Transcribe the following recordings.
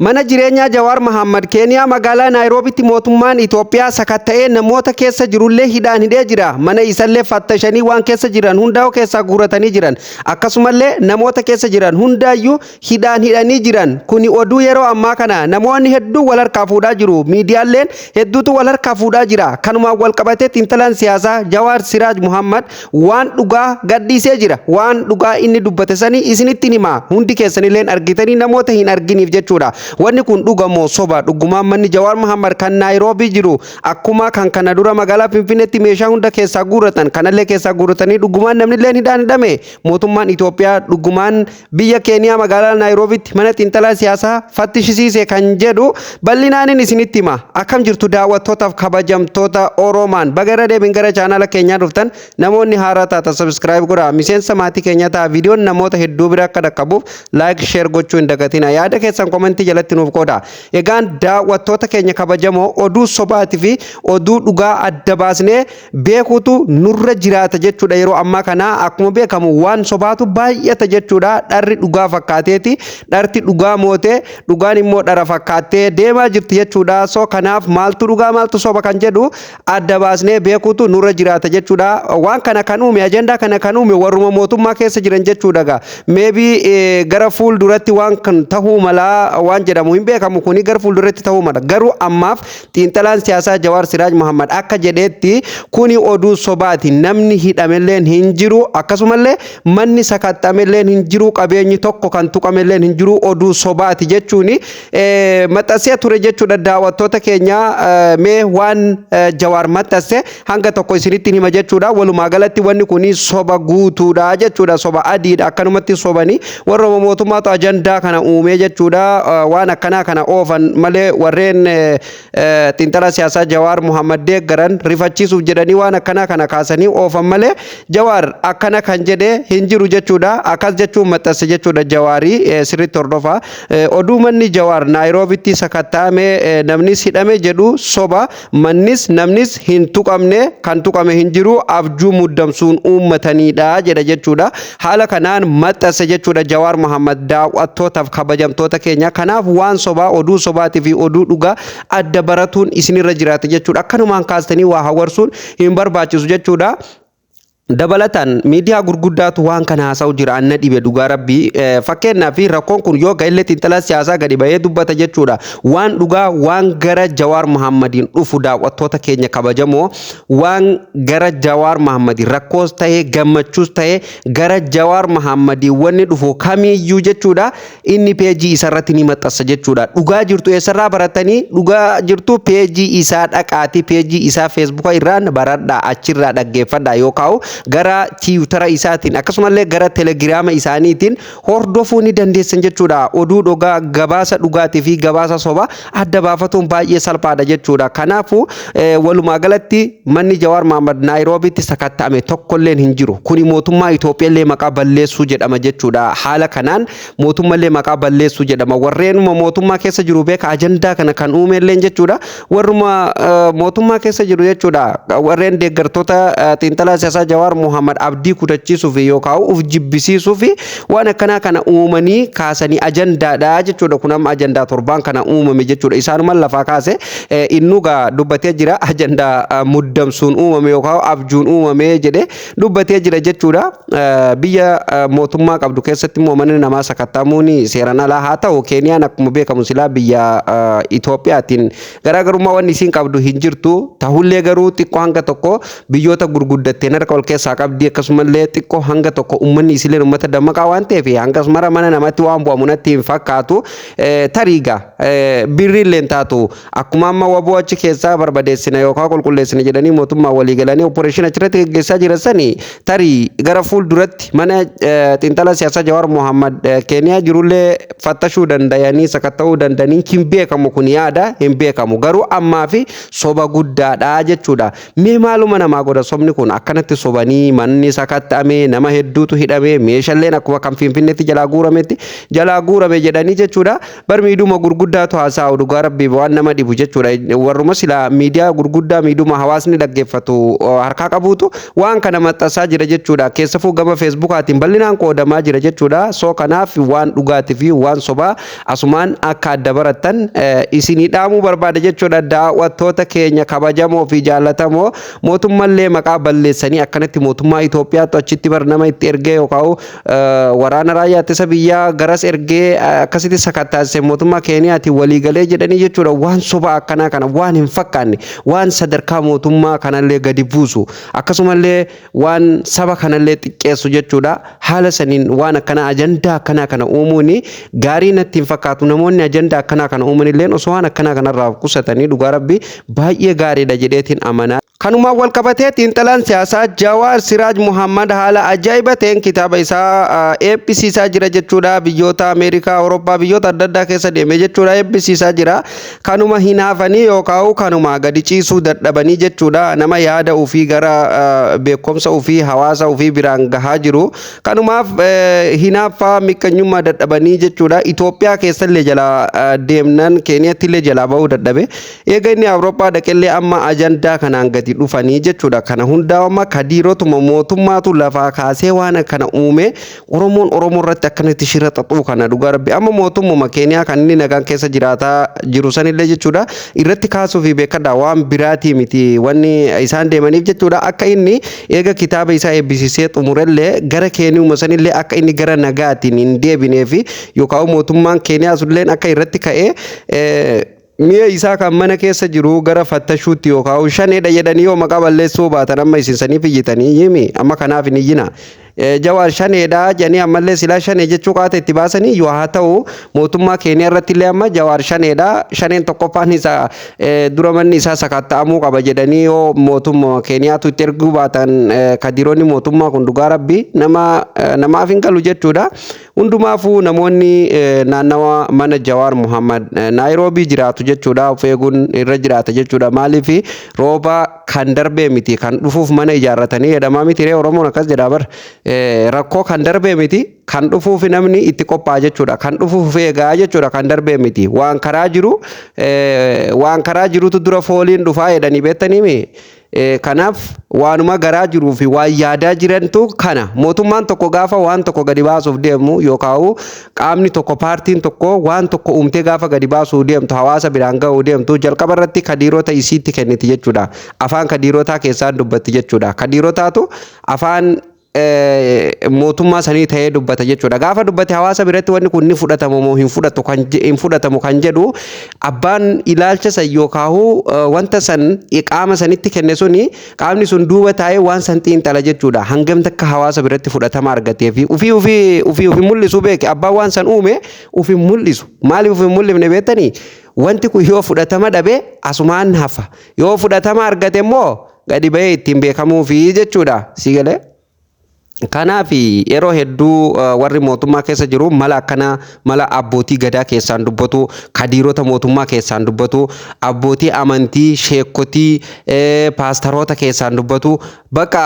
Mana jireenyaa Jawaar Mahaammad Keeniyaa magaalaa Naayiroobitti mootummaan Itoophiyaa sakatta'ee namoota keessa jirullee hidhaan hidhee jira. Mana isallee fattashanii waan keessa jiran hundaa'u keessaa guuratanii jiran. Akkasumallee namoota keessa jiran hundaayyuu hidhaan hidhanii jiran. Kuni oduu yeroo ammaa kana namoonni hedduu wal harkaa fuudhaa jiru. Miidiyaaleen hedduutu wal harkaa fuudhaa jira. Kanumaan wal qabatee xiinxalaan siyaasaa Jawaar Siraaj Muhammad waan dhugaa gadhiisee jira. Waan dhugaa inni dubbate sanii isinitti hima. Hundi keessanilleen argitanii namoota hin arginiif jechuudha. Wanni kun dhuga moo soba? Dhugumaan manni Jawaar Muhammad kan Naayiroobii jiru akkuma kan kana dura magaalaa Finfinneetti meeshaa hunda keessaa guurratan kanallee keessaa guurratanii dhugumaan namnilleen hidhaan hidhame? Mootummaan Itoophiyaa dhugumaan biyya Keeniyaa magaalaa Naayiroobiitti mana xiinxalaa siyaasaa fattishisiise kan jedhu bal'inaanin isinitti hima. Akkam jirtu daawwattootaaf kabajamtoota Oromaan, baga irra deebiin gara chaanaala keenyaa dhuftan. Namoonni haaraa taatan subscribe godhaa. Miseensa maatii keenyaa ta'a. Viidiyoon namoota hedduu bira akka dhaqqabuuf like, share gochuu hin dagatina. Yaada keessan komentii jalatti nuuf qooda. Egaan daawwattoota keenya kabajamoo, oduu sobaatii fi oduu dhugaa adda baasnee beekuutu nurra jiraata jechuudha. Yeroo ammaa kana akkuma beekamu waan sobaatu baay'ata jechuudha. Dharri dhugaa fakkaateeti. Dharti dhugaa mootee, dhugaan immoo dhara fakkaattee deemaa jirti jechuudha. So kanaaf maaltu dhugaa, maaltu soba kan jedhu adda baasnee beekuutu nurra jiraata jechuudha. Waan kana kan uume, ajandaa kana kan uume warruma mootummaa keessa jiran jechuudha gaa. Maybe gara fuul duratti waan kan tahuu malaa waan jedhamu hin beekamu, kuni gara fuulduratti tahuu mala. Garuu ammaaf xiinxalaan siyaasaa Jawaar Siraaj Muhammad akka jedheetti kuni oduu sobaati. Namni hidhamelleen hin jiru, akkasumallee manni sakattamelleen hin jiru, qabeenyi tokko kan tuqamelleen hin jiru, oduu sobaati jechuuni maxxansee ture jechuudha. Daawwattoota keenya, mee waan Jawaar maxxanse hanga tokko isinitti hima jechuudha. Walumaa galatti wanni kun soba guutuudha jechuudha. Soba adiidha, akkanumatti sobanii warra mootummaatu ajandaa kana uumee jechuudha. Waan akkanaa kana oofan malee warreen xiinxala siyaasaa Jawaar Muhammad deeggaran rifachiisuuf jedhanii waan akkanaa kana kaasanii oofan malee Jawaar akkana kan jedhe hin jiru jechuudha. Akkas jechuun maxxanse jechuudha Jawaarii, sirriitti hordofaa. Oduu manni Jawaar Naayiroobitti sakatta'ame, namnis hidhame jedhu soba. Mannis namnis hin tuqamne, kan tuqame hin jiru, abjuu muddamsuun uummatanidha jedha jechuudha. Haala kanaan maxxanse jechuudha Jawaar Muhammad, daawwattootaaf kabajamtoota keenya. Kanaaf waan sobaa, oduu sobaatii fi oduu dhugaa adda baratuun isinirra jiraata jechuudha. Akkanumaan kaastanii waa hawarsuun hin barbaachisu jechuudha. Dabalataan miidiyaa gurguddaatu waan kana haasa'u jira, anna dhibe dhugaa rabbii. Fakkeenyaaf rakkoon kun yoo ga'ellee xiinxalaa siyaasaa gadi bahee dubbata jechuudha. Waan dhugaa, waan gara Jawaar Muhammadiin dhufu, daawwattoota keenya kabajamoo, waan gara Jawaar Muhammadiin rakkoos ta'ee gammachuus ta'ee gara Jawaar Muhammadiin wanni dhufu kamiyyuu jechuudha, inni peejii isarratti ni maxxansa jechuudha. Dhugaa jirtu eessarraa baratanii? Dhugaa jirtu peejii isaa dhaqaati, peejii isaa Feesbuuka irraan baradhaa, achirraa dhaggeeffadhaa, yookaan gara Tiwutara isaatiin akkasumallee gara Telegiraama isaaniitiin hordofuu ni dandeessan jechuudha. Oduu dhugaa, gabaasa dhugaatii fi gabaasa sobaa adda baafatuun baay'ee salphaadha jechuudha. Kanaafuu walumaa galatti manni Jawaar Mahaammad Naayiroobiitti sakatta'ame tokkolleen hin jiru. Kuni mootummaa Itoophiyaallee maqaa balleessuu jedhama jechuudha. Haala kanaan mootummallee maqaa balleessuu jedhama. Warreenuma mootummaa keessa jiru beeka, ajandaa kana kan uumelleen jechuudha. Warruma mootummaa keessa jiru jechuudha. Warreen deeggartoota xiinxalaa siyaasaa Jawaar Muhammad abdii kutachiisuuf yookaan uf jibbisiisuuf waan akkanaa kana uumanii kaasanii ajandaadha jechuudha. Kun amma ajandaa torbaan kana uumame jechuudha. Isaanuma lafaa kaase, innuu gaa dubbatee jira, ajandaa muddamsuun uumame yookaan abjuun uumame jedhee dubbatee jira jechuudha. Biyya mootummaa qabdu keessatti immoo manni namaa sakatta'amuun seeraan alaa haa ta'u, Keeniyaan akkuma beekamu silaa biyya Itoophiyaatiin garaagarummaa wanni isiin qabdu hin jirtu. Tahullee garuu xiqqoo hanga tokko biyyoota gurguddatteen harka ol keessaa qabdi, akkasumallee xiqqoo hanga tokko uummanni isileen uummata dammaqaa waan ta'eef hangas mara mana namatti waan bu'amu natti hin fakkaatu. Tariigaa birriillee taatu akkuma amma WBO achi keessaa barbadeessina yookaan qulqulleessina jedhanii mootummaa walii galanii operation achirratti gaggeessaa jiran sanii, tarii gara fuulduratti mana xiinxala siyaasaa Jawaar Mohammad Keeniyaa jirullee fattashuu danda'anii sakatta'uu danda'anii hin beekamu, kun yaada hin beekamu, garuu ammaa fi soba guddaadha jechuudha. Mee maaluma namaa godha sobni kun akkanatti sobanii? Qabanii manni sakatta'ame, nama hedduutu hidhame, meeshaaleen akkuma kan Finfinneetti jalaa guurametti jalaa guurame jedhanii jechuudha. Bar miidhuma gurguddaatu haasa'u, dhugaa rabbii waan nama dhibu jechuudha. Warruma silaa miidiyaa gurguddaa miidhuma hawaasni dhaggeeffatu harkaa qabuutu waan kana maxxansaa jira jechuudha. Keessafuu gama Feesbuukaatiin bal'inaan qoodamaa jira jechuudha. So kanaaf waan dhugaatii fi waan sobaa asumaan akka adda barattan isinii dhaamuu barbaada jechuudha. Daawwattoota keenya kabajamoo fi jaallatamoo, mootummallee maqaa balleessanii akkanatti mootummaa Itoophiyaatu achitti bar nama itti ergee yookaan waraana raayyaa ittisa biyyaa garas ergee akkasitti sakattaasise, mootummaa Keeniyaatiin waliigalee jedhanii jechuudha. Waan sobaa akkanaa kana, waan hin fakkaanne, waan sadarkaa mootummaa kanallee gadi buusu, akkasumallee waan saba kanallee xiqqeessu jechuudha. Haala saniin waan akkanaa, ajandaa akkanaa kana uumuun gaarii natti hin fakkaatu. Namoonni ajandaa akkanaa kana uuman illeen osoo waan akkanaa kanarraa qusatanii, dhugaa rabbi baay'ee gaariidha jedheetiin amanaa. Kanumaan wal qabatee xiinxalaan siyaasaa Jawaar Siraaj Muhammad haala ajaa'iba ta'een kitaaba isaa eebbisiisaa jira jechuudha. Biyyoota Ameerikaa, Awurooppaa, biyyoota adda addaa keessa deemee jechuudha eebbisiisaa jira. Kanuma hinaafanii yookaan kanuma gadi ciisuu dadhabanii jechuudha. Nama yaada ofii gara beekumsa ofii hawaasa ofii biraan gahaa jiru. Kanumaaf hinaaffaa miqqanyummaa dadhabanii jechuudha. Itoophiyaa keessallee jalaa deemnan Keeniyaatti illee jalaa bahuu dadhabe. Eega inni Awurooppaa dhaqellee amma ajandaa kanaan gadi dhufanii jechuudha. Kana hundaa amma kadiirotuma mootummaatu lafaa kaasee waan kana uume. Oromoon Oromoo irratti akkanatti shira xaxuu kana, dhugaa rabbi, amma mootummuma Keeniyaa kan inni nagaan keessa jiraataa jiru sanillee jechuudha irratti kaasuu fi beekadha, waan biraatii miti wanni isaan deemaniif jechuudha. Akka inni eega kitaaba isaa eebbisiisee xumurellee gara Keeniyuma sanillee akka inni gara nagaatiin hin deebinee fi yookaan mootummaan Keeniyaa sunillee akka irratti ka'ee mi'a isaa kan mana keessa jiru gara fattashuutti yookaan shaneedha jedhanii yoo maqaa balleessuu baatan, amma isin saniif iyyitanii himi, amma kanaaf hin iyyina. Jawaar shaneedha jedhanii ammallee silaa shanee jechuu qaata itti baasanii yoo haa ta'u, mootummaa Keeniyaa irratti illee amma Jawaar shaneedha, shaneen tokkoffaan isaa dura manni isaa sakatta'amuu qaba jedhanii yoo mootummaa Keeniyaatu itti erguu baatan, kadiroonni mootummaa kun dhugaa rabbi nama namaaf hin galu jechuudha. Hundumaafuu namoonni naannawa mana Jawaar Muhammad Naayiroobii jiraatu jechuudha of eeguun irra jiraata jechuudha. Maaliif? Rooba kan darbee miti kan dhufuuf mana ijaarratanii jedhamaa miti ree? Oromoon akkas jedhaa bar. Rakkoo kan darbee miti kan dhufuuf namni itti qophaa'a jechuudha. Kan dhufuuf eegaa jechuudha, kan darbee miti. Waan karaa jiru, waan karaa jirutu dura fooliin dhufaa jedhanii beektanii. Kanaaf waanuma garaa jiruu fi waan yaadaa jirantu kana. Mootummaan tokko gaafa waan tokko gadi baasuuf deemu yookaan qaamni tokko, paartiin tokko waan tokko uumtee gaafa gadi baasuu deemtu, hawaasa biraan gahuu deemtu, jalqaba irratti kadiirota isiitti kenniti jechuudha. Afaan kadiirotaa keessaan dubbatti jechuudha. Kadiirotaatu afaan mootummaa sanii ta'ee dubbata jechuudha. Gaafa dubbate hawaasa biratti wanni kun ni fudhatamu moo hin fudhatu kan hin fudhatamu kan jedhu, abbaan ilaalcha san yookaan wanta san qaama sanitti kenne suni, qaamni sun duuba taa'ee waan san xiinxala jechuudha. Hangam takka hawaasa biratti fudhatama argatee fi ufii ufii ufii ufii mul'isu beeke. Abbaan waan san uume ufii mul'isu. Maaliif ufii mul'ifne beektanii? Wanti kun yoo fudhatama dhabe asumaan hafa. Yoo fudhatama argate immoo gadi bahee ittiin beekamuufi jechuudha. Si galee? Kanaaf yeroo hedduu warri mootummaa keessa jiru mala akkanaa, mala abbootii gadaa keessaan dubbatu, kadiirota mootummaa keessaan dubbatu, abbootii amantii, sheekotii, paastaroota keessaan dubbatu, bakka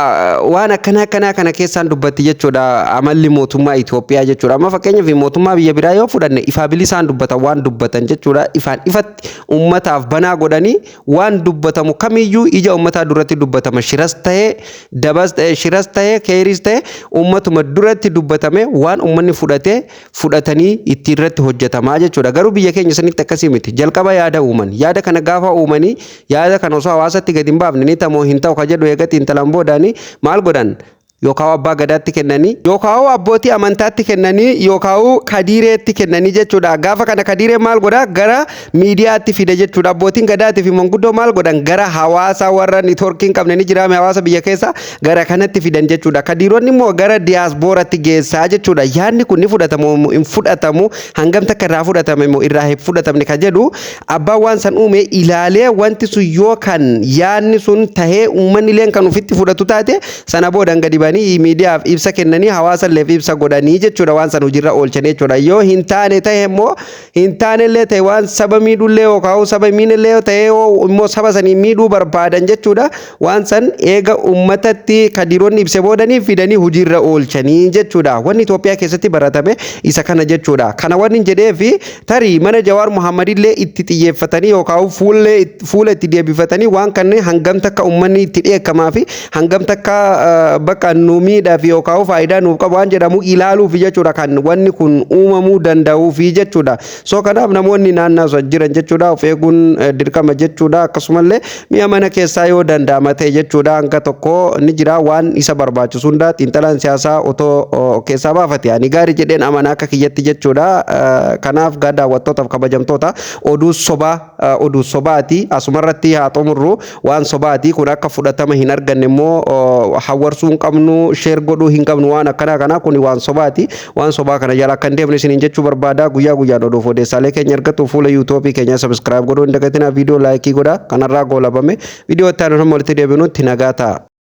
waan akkanaa akkanaa kana keessaan dubbatti jechuudha amalli mootummaa Itoophiyaa jechuudha. Amma fakkeenyaaf mootummaa biyya biraa yoo fudhanne ifaa bilisaan dubbatan, waan dubbatan jechuudha. Ifaan ifatti uummataaf banaa godhanii waan dubbatamu kamiyyuu ija uummataa duratti dubbatama. Shiras ta'ee, dabas ta'ee, shiras ta'ee, keeris ta'ee, uummatuma duratti dubbatame waan uummanni fudhatee fudhatanii itti irratti hojjetamaa jechuudha. Garuu biyya keenya sanitti akkasii miti. Jalqaba yaada uuman. Yaada kana gaafa uumanii, yaada kana osoo hawaasatti gadi hin baafne ni tamoo hin ta'u ka jedhu eega xiinxalan boodaanii maal godhan? Yookaan abbaa gadaatti kennanii, yookaan abbootii amantaatti kennanii, yookaan kadiireetti kennanii jechuudha. Gaafa kana kadiiree maal godha? Gara miidiyaatti fida jechuudha. Abbootiin gadaatii fi manguddoo maal godhan? Gara hawaasa warra networkii hin qabne ni jiraame, hawaasa biyya keessa gara kanatti fidan jechuudha. Kadiironni immoo gara diyaaspooratti geessaa jechuudha. Yaadni kun ni fudhatamu hin fudhatamu, hangam takka irraa fudhatame immoo irraa hin fudhatamne ka jedhu, abbaan waan san uume ilaalee, wanti sun yoo kan yaadni sun tahee uummanni illee kan ofitti fudhatu taate, sana boodan gadi dibanii miidiyaaf ibsa kennanii, hawaasalleef ibsa godhanii jechuudha, waan san hojiirra oolchanii jechuudha. Yoo hin taane ta'e immoo, hin taanellee ta'e, waan saba miidhullee yookaan saba miinillee ta'e immoo, saba sanii miidhuu barbaadan jechuudha. Waan san eega ummatatti kadiroonni ibse boodanii fidanii hojiirra oolchanii jechuudha. Wanni Itoophiyaa keessatti baratame isa kana jechuudha. Kana wanni jedheefi, tarii mana Jawaar Muhammadillee itti xiyyeeffatanii yookaan fuula itti deebifatanii, waan kanneen hangam takka uummanni itti dheekkamaa fi hangam takka bakka nu miidhaa fi yookaan faayidaa nuuf qabu waan jedhamu ilaaluuf jechuudha, kan wanni kun uumamuu danda'uufi jechuudha. So kanaaf namoonni naannoo jiran jechuudha, of eeguun dirqama jechuudha. Akkasumallee mi'a mana keessaa yoo danda'ama ta'e jechuudha, hanga tokko ni jira, waan isa barbaachisu hunda xiinxalaan siyaasaa otoo keessaa baafate ani gaarii jedheen amana akka kiyyatti jechuudha. Kanaaf gaa, daawwattootaaf kabajamtoota, oduu sobaa, oduu sobaati. Asumarratti haa xumurru. Waan sobaati kun akka fudhatama hin arganne immoo hawwarsuu hin qabnu, share godhuu hin qabnu. Waan akkanaa kana kun waan sobaati. Waan sobaa kana jala akka hin deemne isiniin jechuu barbaada. Guyyaa guyyaan oduuf odeessaalee keenya argatu fuula YouTubeii keenya subscribe godhuu hin dagatinaa, viidiyoo like godhaa. Kanarraa goolabame. Viidiyoo itti aanu walitti deebinutti nagaa ta'a.